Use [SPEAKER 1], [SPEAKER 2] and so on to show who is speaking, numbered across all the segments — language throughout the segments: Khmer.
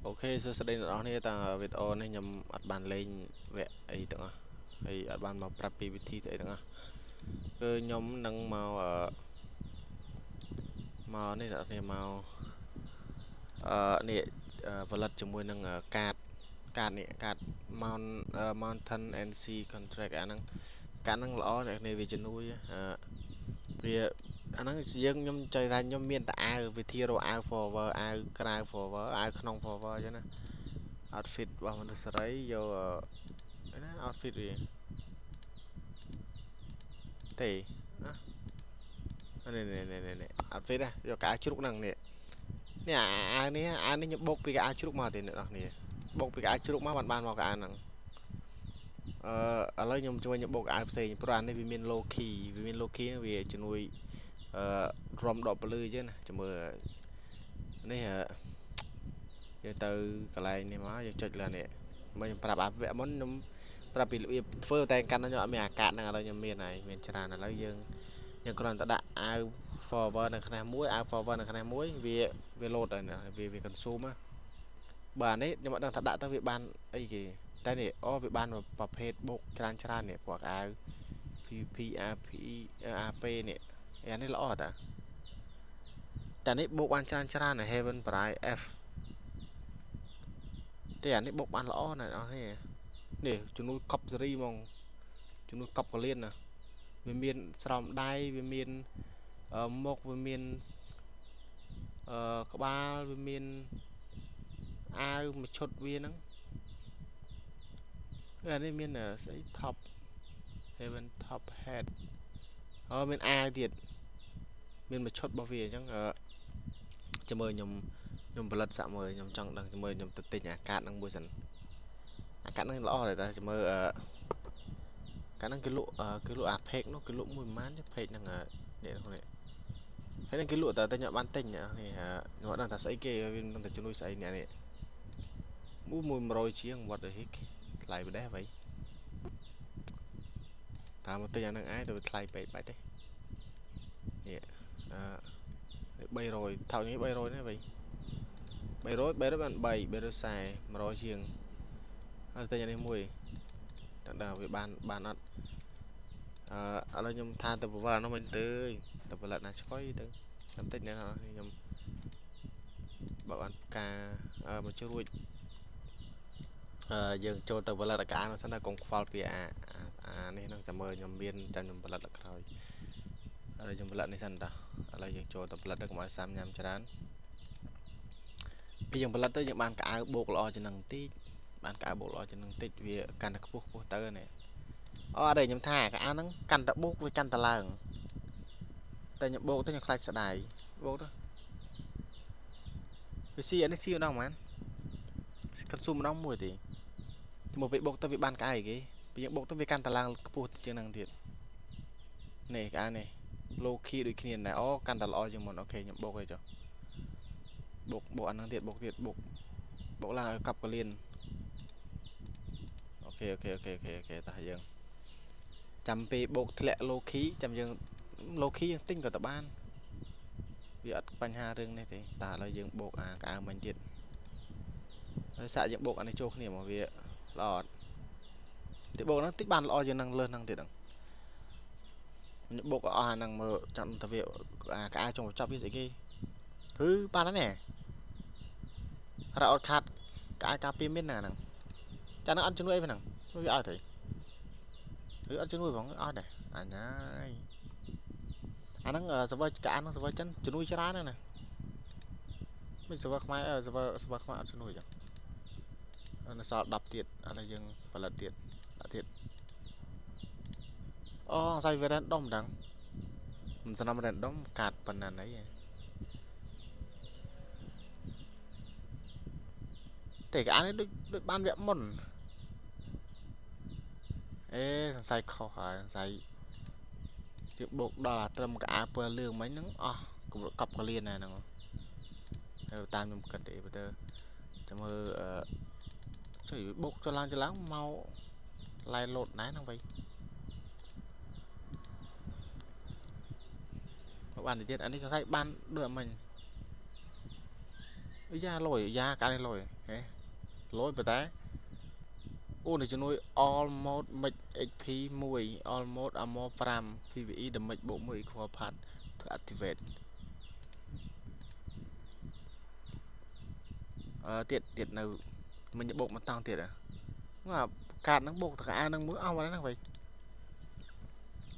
[SPEAKER 1] OK សួស្តីអ្នកនរគ្នាតាវីដេអូនេះខ្ញុំអត់បានលេងវគ្គអីទាំងអស់ហើយអត់បានមកប្រាប់ពីវិធីស្អីទាំងអស់គឺខ្ញុំនឹងមកមកនេះអ្នកនរគ្នាមកនេះផលិតជាមួយនឹងកាតកាតនេះកាត Mountain NC contract អាហ្នឹងកាតហ្នឹងល្អអ្នកគ្នាវាជំនួយវាអាហ្នឹងយើងខ្ញុំចង់ថាខ្ញុំមានតែអាវវិធីរកអាវ forward អាវក្រៅ forward អាវក្នុង forward អញ្ចឹងណា outfit របស់មនុស្សសេរីយកណា outfit វាទេណានេះនេះនេះនេះ outfit ណាយកកៅជ្រូកហ្នឹងនេះនេះអាវនេះអាវនេះខ្ញុំបុកពីកៅជ្រូកមកទេអ្នកនរគ្នាបុកពីកៅជ្រូកមកបានមកកៅហ្នឹងអឺឥឡូវខ្ញុំជួយខ្ញុំបុកអាវផ្សេងព្រោះអានេះវាមាន low key វាមាន low key វាជំនួយអឺរំដកពលឺអញ្ចឹងណាចាំមើលនេះយើងទៅកន្លែងនេះមកយើងចុចលើនេះមកខ្ញុំប្រាប់អាវគ្គមុនខ្ញុំប្រាប់ពីរបៀបធ្វើតែកាន់ខ្ញុំអត់មានអាកាសហ្នឹងឥឡូវខ្ញុំមានហើយមានច្រើនឥឡូវយើងយើងគ្រាន់តែដាក់អាវ forward នៅក្នុងមួយអាវ forward នៅក្នុងមួយវាវា load ហើយវាវា consume ណាបាទនេះខ្ញុំអត់ដឹងថាដាក់ទៅវាបានអីគេតែនេះអូវាបានប្រភេទបូកច្រើនច្រើននេះព្រោះអាវ P P A P A P នេះអានេះល្អតាតែនេះបូកបានច្រើនច្រើន Heaven Bright F តែអានេះបូកបានល្អណាស់អស់នេះនេះជំនួយកប់សេរីហ្មងជំនួយកប់កលៀនណាវាមានស្រោមដៃវាមានមុខវាមានអឺក្បាលវាមានអាវមួយឈុតវាហ្នឹងអានេះមានស្អី top Heaven top head អូមានអាវទៀតមានមួយឈុតរបស់វាអញ្ចឹងចាំមើលខ្ញុំខ្ញុំផលិតសាក់មើលខ្ញុំចង់ដឹងចាំមើលខ្ញុំទៅទិញអាកាតហ្នឹងមួយសិនអាកាតហ្នឹងល្អដែរតែចាំមើលកាលហ្នឹងគេលក់គេលក់អាផេកនោះគេលក់មួយប្រហែលទេផេកហ្នឹងនេះនេះហើយហ្នឹងគេលក់តែតែខ្ញុំបានទិញនេះខ្ញុំអត់ដឹងថាស្អីគេវាមិនដឹងថាជំនួយស្អីនេះនេះមួយ100ជាង what the heck ថ្លៃបដេះអ្វីតាមមកទិញអាហ្នឹងឯងទៅថ្លៃពេកបាច់ទេនេះអឺ300ថោកនេះ300នេះវិញ300 300បាន3 340 100ជាងហើយទិញអានេះមួយតើដល់វាបានបានអត់អឺឥឡូវខ្ញុំថាទៅប្រវត្តិអានោះវិញទៅទៅផលិតណាឆ្កុយទៅចាំតិចណាខ្ញុំបើបានផ្កាមកជ្រួចអឺយើងចូលទៅផលិតអាការនោះសិនតែកុំខ្វល់ពីអាអានេះហ្នឹងចាំមើលខ្ញុំមានចាំខ្ញុំផលិតដល់ក្រោយឥឡូវខ្ញុំផលិតនេះសិនតោះឥឡូវយើងចូលទៅផលិតទៅកុំឲ្យសាំញ៉ាំច្រើនពេលយើងផលិតទៅយើងបានកៅអៅបូកល្អជាងនឹងបន្តិចបានកៅអៅបូកល្អជាងនឹងបន្តិចវាកាន់តែខ្ពស់ខ្ពស់ទៅនេះអូអត់ទេខ្ញុំថាកៅអៅហ្នឹងកាន់តែបូកវាកាន់តែឡើងតែខ្ញុំបូកទៅខ្ញុំខ្លាចស្ដាយបូកទៅវាស៊ីអានេះស៊ីម្ដងហ្មងគាត់ស៊ូម្ដងមួយទេមកពេលបូកទៅវាបានកៅអៅគេពេលយើងបូកទៅវាកាន់តែឡើងខ្ពស់ជាងនឹងទៀតនេះកៅអៅនេះ low key ដូចគ្នាដែរអូកាន់តែល្អជាងមុន OK ខ្ញុំបូកអីចុះបូកបូកអាហ្នឹងទៀតបូកទៀតបូកបូកឡើងឲ្យកប់កលៀន OK OK OK OK OK តោះយើងចាំពេលបូកធ្លាក់ low key ចាំយើង low key យើងទិញក៏តបានវាអត់បញ្ហារឿងនេះទេតើឥឡូវយើងបូកអាកៅមិញទៀតហើយសាកយើងបូកអានេះចូលគ្នាមកវាល្អអត់ទីបូកហ្នឹងតិចបានល្អជាងហ្នឹងលើសហ្នឹងទៀតហ្នឹងខ្ញុំបូកអស់អាហ្នឹងមើលចាំថាវាអាកៅចុងបញ្ចប់វាស្អីគេគឺបានហើយនេះរអត់ខាត់កៅការពារមានណាហ្នឹងចាហ្នឹងអត់ជំនួយអីហ្នឹងវាឲ្យទៅឬអត់ជំនួយផងអត់ដែរអញហើយអាហ្នឹង server កៅហ្នឹង server ចិនជំនួយច្រើនណាស់ណាមិន server ខ្មែរ server server ខ្មែរអត់ជំនួយចឹងនៅសល់10ទៀតឥឡូវយើងផលិតទៀតដាក់ទៀតអូសៃវា random មិនដឹងមិនស្នំ random កាត់ប៉ុណ្ណាណីទេកអានេះដូចដូចបានវគ្គមុនអេសង្ស័យខុសហើយសង្ស័យជាបូកដល់អាត្រឹមកអាពណ៌លឿងមិញហ្នឹងអស់កប់កលៀនណាហ្នឹងទៅតាមខ្ញុំគិតទេបើទៅចាំមើលអឺជួយបូកចឡើងចឡើងមកឡែលោតណែហ្នឹងវិញមកបានទៀតអានេះសង្ស័យបានដូចអាមិញ យ៉ាលយយ៉ាកានេះលយហេលយប៉ុន្តែអូនេះជំនួយ all mode mix HP 1 all mode armor 5 PVE damage បូក1 equal part to activate អឺទៀតទៀតនៅមិញបូកមកតង់ទៀតហ៎កាតហ្នឹងបូកតកៅហ្នឹងមួយអស់មកហ្នឹងវិញ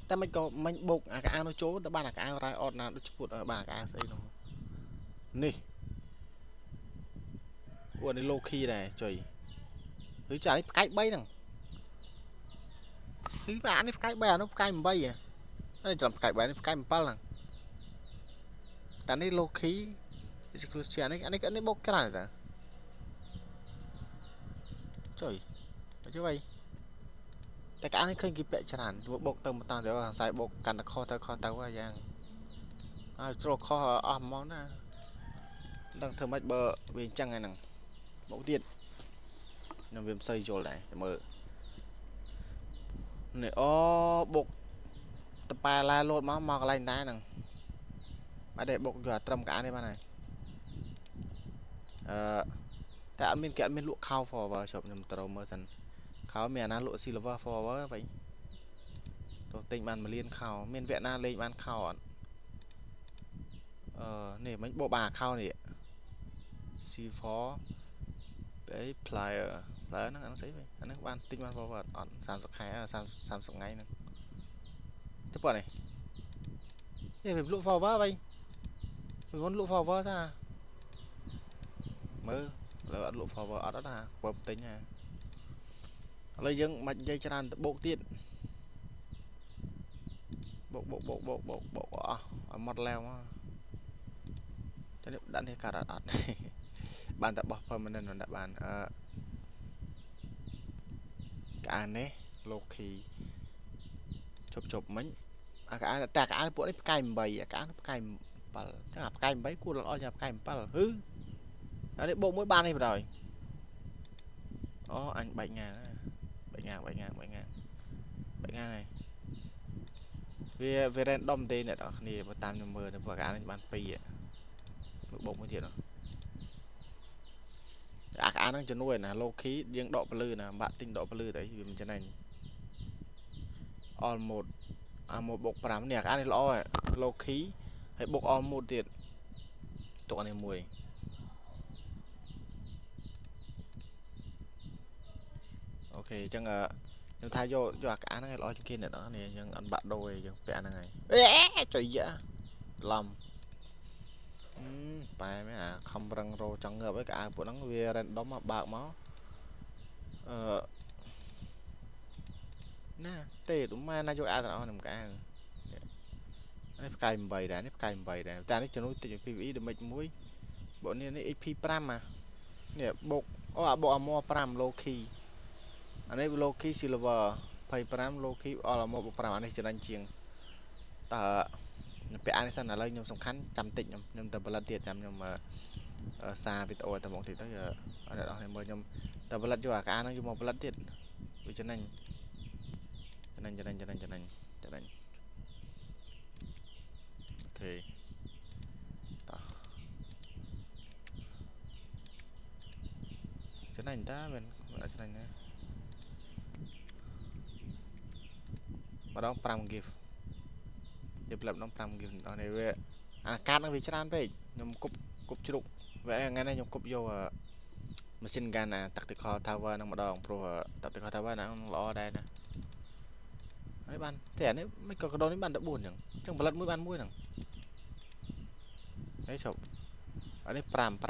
[SPEAKER 1] តែមិនក៏មិញបូកអាកៅនោះចូលទៅបានអាកៅរ៉ៃអត់ណាដូចឈួតបានអាកៅស្អីនោះនេះអូនេះ low key ដែរចុយឬចានេះផ្កាយ3ហ្នឹងគឺអានេះផ្កាយ3អានោះផ្កាយ8នេះច្រឡំផ្កាយ3នេះផ្កាយ7ហ្នឹងតែនេះ low key exclusive អានេះអានេះនេះបូកច្រើនតាចុយអញ្ចឹងវិញតែកាលនេះឃើញគេពាក់ច្រើនបូកទៅមកតាំងទៅខ្សែបូកកាន់តែខុសទៅខុសទៅហ្នឹងយ៉ាងហើយជ្រុលខុសអស់ហ្មងណាដឹងធ្វើម៉េចបើវាអញ្ចឹងហ្នឹងបូកទៀតខ្ញុំវាមិនសូវយល់ដែរមើលនេះអូបុកតប៉ែឡែលោតមកមកកន្លែងដែរហ្នឹងបាទទេបុកយកអាត្រឹមកអានេះបានហើយអឺតែអត់មានគេអត់មានលក់ខោ forward ជប់ខ្ញុំត្រូវមើលសិនខោមានអាណាលក់ silver forward វិញទៅទិញបាន1លានខោមានវគ្គណាលេងបានខោអត់អឺនេះមិញបោកបានខោនេះ C4 អី player player ហ្នឹងអានោះស្អីវិញអាហ្នឹងបានទិញបាន forward អត់30ខែ30 30ថ្ងៃហ្នឹងទៅប៉ុណ្នេះនេះវាលក់ forward វិញវាមុនលក់ forward ថាមើលឥឡូវអត់លក់ forward អត់អត់ណាបើទិញណាឥឡូវយើងមិននិយាយច្រើនទៅបូកទៀតបូកបូកបូកបូកបូកបូកអស់ឲ្យម៉ត់ឡែវមកតែនេះដាក់នេះកាត់អត់អត់បានតែបោះ permanent មិនដាក់បានអឺកានេះ low key ជប់ជប់មិញអាកាតែអាកាពួកនេះផ្កាយ8អាកាផ្កាយ7ចឹងអាផ្កាយ8គួរល្អជាងផ្កាយ7ហឺអានេះបូកមួយបាននេះបណ្ដោយអូអញបែកងាងបែកងាងបែកងាងបែកងាងបែកងាងហើយវាវា random ទេអ្នកទាំងអស់គ្នាបើតាមខ្ញុំមើលទៅពួកអានេះបាន2បូកមួយទៀតអាកាហ្នឹងជំនួយណា low key យើងដកពលឺណាបាក់ទិញដកពលឺទៅវាមិនចំណេញ all mode អា mode បូក5នេះអានេះល្អ low key ហើយបូក all mode ទៀតទុកអានេះមួយអូខេអញ្ចឹងខ្ញុំថាយកយកអាកាហ្នឹងឲ្យល្អជាងគេអ្នកនរនេះយើងអត់បាក់ដូរទេយើងពាក់ហ្នឹងហើយអេចុយយ៉ាឡំប៉ែមែនអាខំរឹងរោចង់ងើបអីកៅពួកហ្នឹងវា random មកបើកមកអឺណាទេម៉ែណាយកអាវទាំងអស់នឹងកៅនេះផ្កាយ8ដែរនេះផ្កាយ8ដែរតែនេះចំនួនតិច PVE damage 1បើនេះនេះ HP 5អានេះបុកអូអាបុក armor 5 low key អានេះ low key silver 25 low key all armor 5អានេះចំណេញជាងតើពាក់អានេះសិនឥឡូវខ្ញុំសំខាន់ចាំតិចខ្ញុំខ្ញុំទៅផលិតទៀតចាំខ្ញុំសារវីដេអូទៅមកទៀតទៅអ្នកនរមើលខ្ញុំទៅផលិតយកអាកាហ្នឹងយកមកផលិតទៀតវាចំណេញចំណេញចំណេញចំណេញចំណេញចំណេញអូខេតោះចំណេញតាមែនអត់ចំណេញណាម្ដង5 gift វាផ្លឹបដល់5 gift ដល់នេះវាអាកាតហ្នឹងវាច្រើនពេកខ្ញុំគប់គប់ជ្រុកវាថ្ងៃនេះខ្ញុំគប់យកម៉ាស៊ីន gun អា tactical tower ហ្នឹងម្ដងព្រោះ tactical tower ហ្នឹងល្អដែរណាហើយបានតែអានេះមិនក៏កដោនេះបានតែ4អញ្ចឹងអញ្ចឹងផលិតមួយបានមួយហ្នឹងហើយជប់អានេះ5 5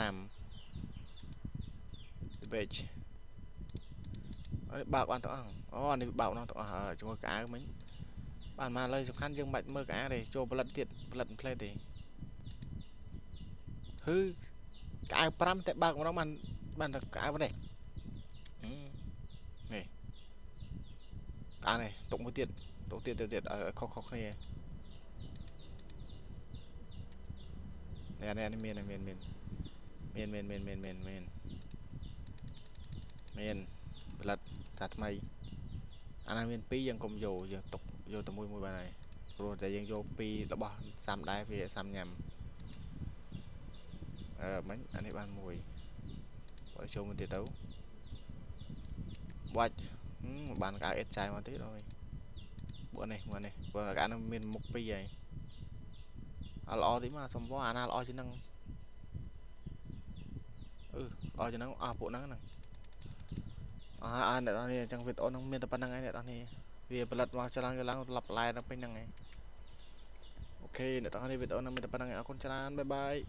[SPEAKER 1] the badge អានេះបើកបានទាំងអស់អូអានេះបើកបានទាំងអស់ជាមួយកៅអៅមិញបានមកឥឡូវសំខាន់យើងមិនបាច់មើលកៅអៅទេចូលផលិតទៀតផលិតផ្លេតទេហឺកៅអៅ5តែបើកម្ដងបានបានតែកៅអៅនេះនេះកៅនេះទុកមួយទៀតទុកទៀតទៀតឲ្យខុសខុសគ្នានេះនេះមានមានមានមានមានមានមានមានមានមានផលិតថាថ្មីអាណាមាន2យើងកុំយកយើងទុកយកតែមួយមួយបានហើយព្រោះតែយើងយកពីររបស់សាំដែរវាសាំញ៉ាំ អឺមិញអានេះបានមួយបើចូលមួយទៀតទៅបាច់បានកៅអេតចាយមកទៀតអូយពួកនេះមួយនេះព្រោះកៅនោះមានមុខពីរហើយអត់ល្អតិចមកសុំវអាណាល្អជាងហ្នឹងអឺល្អជាងហ្នឹងអស់ពួកហ្នឹងហ្នឹងអស់អើអ្នកនរនេះអញ្ចឹងវីដេអូហ្នឹងមានតែប៉ុណ្្នឹងឯងអ្នកនរនេះវាផលិតមកច្រាំងច្រាំងឡប់ឡែដល់ពេញហ្នឹងឯង។ OK អ្នកទាំងអស់នេះវីដេអូហ្នឹងមានតែប៉ុណ្្នឹងឯងអរគុណច្រើន bye bye។